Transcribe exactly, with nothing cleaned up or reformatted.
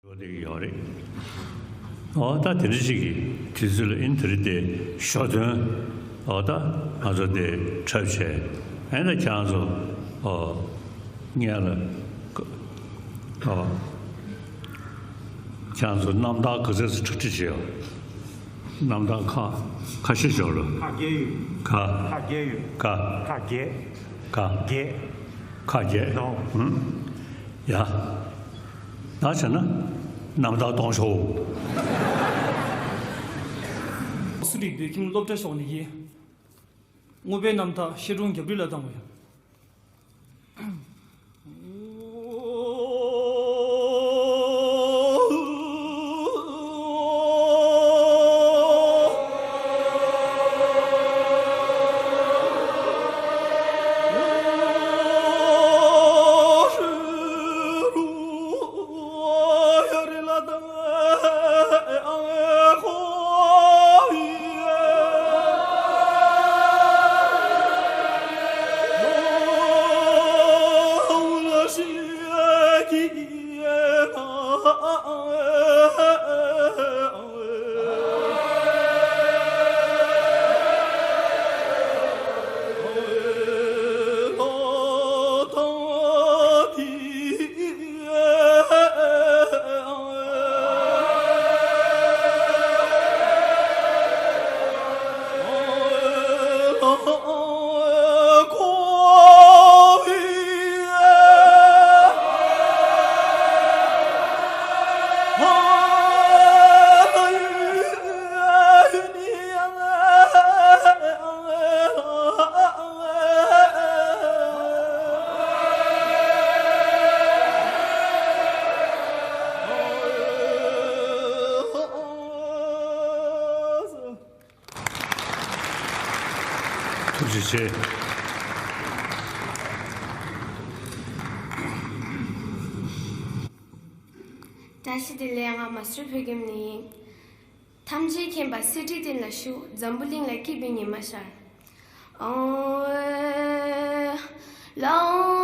འགྲོ་བསྡད་ཀྱི་ཡོད་རེད། འོ་ད་དེ་འདྲ་ཞིག་གི་དུས་ཚོད་ལ་ཨིན་དེ་རིང་དེ་ཞོ་སྟོན། འོ་ད་ང་ཚོ་དེ་འཁྲབ་བྱས། ཨེ་ད་ཁྱེད་རང་ཚོ་འོ་ངས་ལ་འོ་ཁྱེད་རང་ཚོ་རྣམ་ཐར་ག་ཚོད་ཙམ་གྲ་སྒྲིག་བྱས་ཡོད། རྣམ་ཐར་ཁག་ཁ་ཤས་ཤོག་ལ། ཁག་བརྒྱད་ཡོད། ཁ། ཁག་བརྒྱད་ཡོད། ཁ། ཁག་བརྒྱད། ཁ། བརྒྱད། ཁག་བརྒྱད། ནོ། ཧུམ། ཡ། ད་བྱས་ན། རྣམ་ཐར་གཏོང་ཤོག། སུ་རིག་བོད་ཁྱིམ་སློབ་གྲྭ་ཤོག་ནས་ཡིན། དངོས་པའི་རྣམ་ཐར་བཤད་སྒྲུང་རྒྱབ་རི་ལ་བཏང་བ་ཡིན། ཐུགས་རྗེ་ཆེ། བཀྲ་ཤིས་བདེ་ལེགས། ང་མ་སུ་རི་བོད་ཁྱིམ་ནས་ཡིན། ཐམས་ཅད་མཁྱེན་པ་གསེར་ཁྲིའི་སྟེང་ལ་བཞུགས། འཛམ་བུ་གླིང་ལ་སྐྱིད་པའི་ཉི་མ་ཤར། ཨོ། ལའོ།